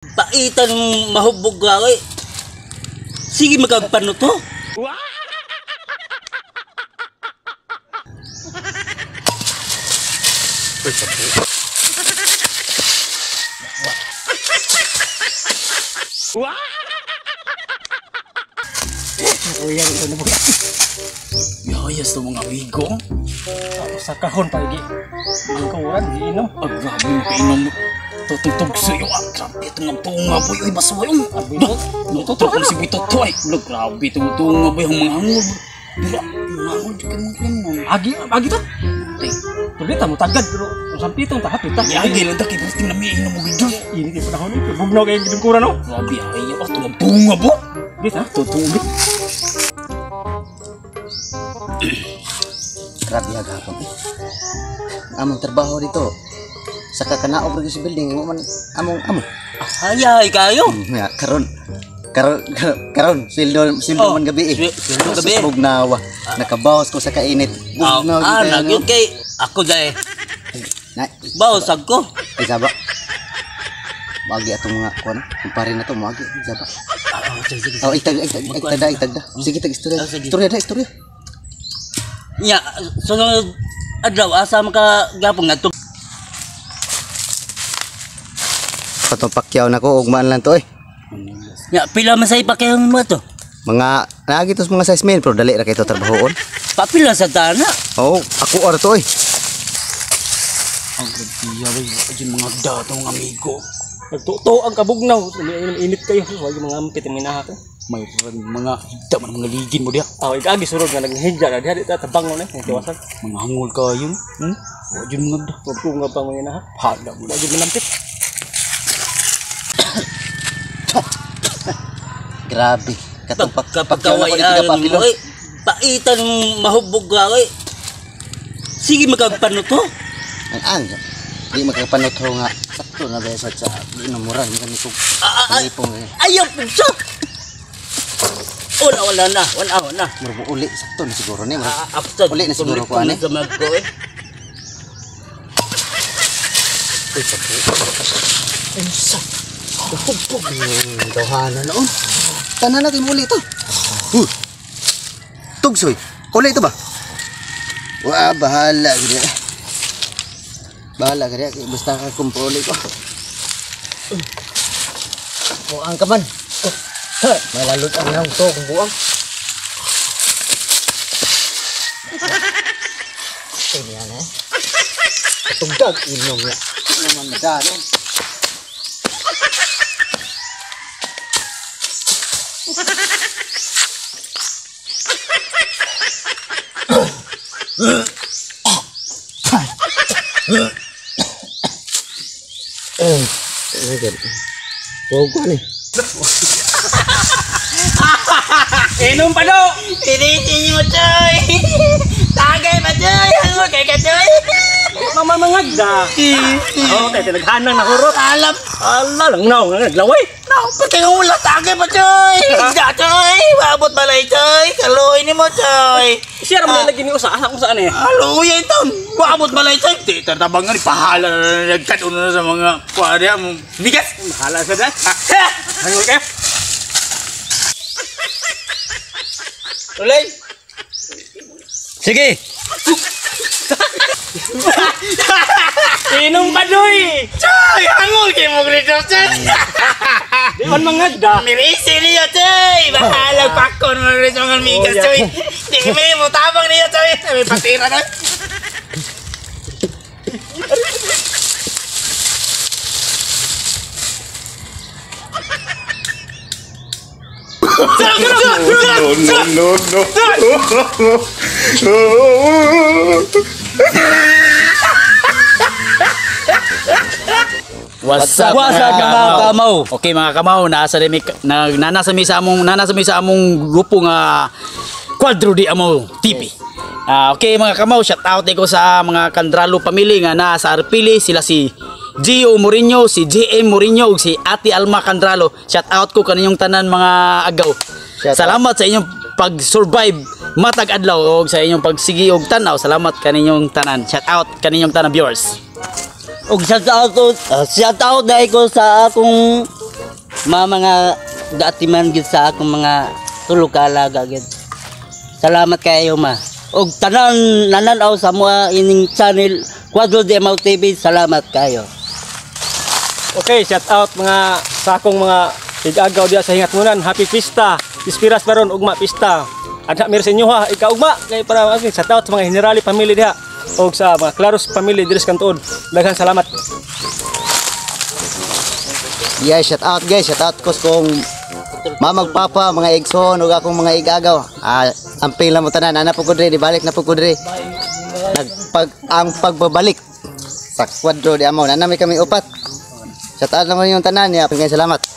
Paitan mahubog ka eh. Sige magagpano to. Yayas to mga amigo. Sa kahon pa igi. Ang kauran, giinom. Ang grabe mo kainom. Tutugtog sa iyo. Ah, grabe itong ang tunga boy. Uy, basuwa yung. Nututro ko si Boy Totoy. Wala, grabe itong tunga boy. Ang mga hangol. Dila, mga hangol. Di ka mga kainom. Agi, agi to. Tay, Tuloy ta mo tagad pero kung sampitong ta hapit ta. yagi lang ta. Kaya basta namiinom mo gito. Init yung panahon ito. Bugnaw kayo yung kura no. Grabe, ay, ah, itong ang tunga boy. Di ta. Tutugtog. Grabe agapon eh. Among trabaho dito. Sa kakanaog ra gyud sa building mo man among amo. Hayay kayo. Ya, karon karon karon sweldo sweldo Oh, man gabi eh. sweldo gabi. Sa Bugnawa. Nakabawas ko sa kainit. Ah, Bugnaw gyud ah, kayo, no? nagyod kay ako dahil. Na, Bawsag ko. ay saba. Moagi atong mga kuan, kumpare na to moagi saba. Ah, oh, sige, sige. Oh, itag itag itagda itagda. Sige tag istorya. Ah, sige. Istorya da istorya. Nya, sunod adlaw asa maka gapon nga to. Patong pakyaw na ko ugmaan lang to eh. Nya, pila man say pakyaw mo to? Mga naagi to sa mga size men pero dali ra kay to trabahoon. Papila sa tana. Oh, ako or to eh. Ang grabe, ay, mga datong amigo. Nagtuto ang kabugnaw. Init kayo. Wag yung mga ampit yung minaha ko. May mga higda man mga ligin mo diya. Ah, igi surod nga naghigda na diha di ta tabang mo na. Ang tiwasan. Mga hangol kayo. Hmm? Wa jud mga da. Wag ko nga pang mga inaha. Hala mo. Wag yung manampit. Grabe. Katong pak Kapag pakyaw na ko kaway dito mo papilo. eh. Paitan mahubog ka eh. Sige magagpano to. Ang ang di makapanotro nga sakto na ba sa sa inamuran kani ko. Kalipong eh. Ayaw pugso. Wala wala na, wala wala. Murag uli sakto na siguro ni. Murag Ah, after uli na siguro ko ani. Sa mag ko eh. Dawhana noon. Tanan natin uli to. Huh. Tugsoy. Uli ito ba? Wa bahala gid. Bahala gid basta ka kumpro uli ko. Buang ka man. Ha, malalot ang naong to kung buang. Ini yan eh. Tugdag inom niya. Naman madalon. Eh, sige. Huwag ko ni. Inom pa do. Pinitin mo, Choy! Tagay pa, Choy! Hangol kay ka, Choy! Mama mangagda. Oh, tay naghanang na hurot. Alam! Ala lang naw nga naglaway. No, pati nga wala tagay pa, Choy! Isda, Choy! Maabot balay, Choy! Kaluoy ni mo, Choy! Siya ra man lagi ni usa asa kung saan eh. Kaluoy ito! Maabot balay, Choy! Di, tatabang nga ni pahala na nagkatuno na sa mga kuwarya mo. Bigas! Bahala sa da. Hangol kayo. Ulay! Sige! Inom pa doy. Choy! Hangol kay mo, Grito, Choy! Di man mangagda. Mirisi niyo, Choy! Bahala pakon mo rin sa mga migas, Choy! Di may mo tabang niyo, Choy! May patira na! No, no, no. What's up, What's up, mga kamaw? Okay mga kamaw, nasa mi na, nasa mi sa among nasa mi sa among grupo nga Quadro di Amo TV. Ah, okay mga kamaw, shout out ko sa mga Kandralo family nga naa sa Arpili, sila si Gio Mourinho, si JM Mourinho ug si Ate Alma Kandralo. Shout out ko kaninyong tanan mga agaw. Shout out. Salamat sa inyong pag-survive matag adlaw og sa inyong pagsigi og tan-aw. Salamat kaninyong tanan. Shout out kaninyong tanan viewers. Og shout out shout out dahil ko sa akong Mga mga gaatiman gid sa akong mga tulo ka alaga gid. Salamat kayo, ma. Og tanan nananaw sa mga ining channel Quadro de Amaw TV, salamat kayo. Okay, shout out mga sa akong mga igagaw diya sa Hingatmunan. Happy Pista. Ispiras baron ugma pista. Adha mir sa inyo ha, ikaugma kay para okay, shout out sa mga Generali family diha og sa mga Claros family diri sa Kantuod. Daghang salamat. Yeah, shout out guys, shout out ko kung mamag papa, mga igsoon ug akong mga igagaw. Ah, amping lang mo tanan, ana po ko diri, balik na po ko diri. Nagpag ang pagbabalik sa Kwadro de Amaw. Nanami kami upat. Shout out lang yung tanan niya. Salamat.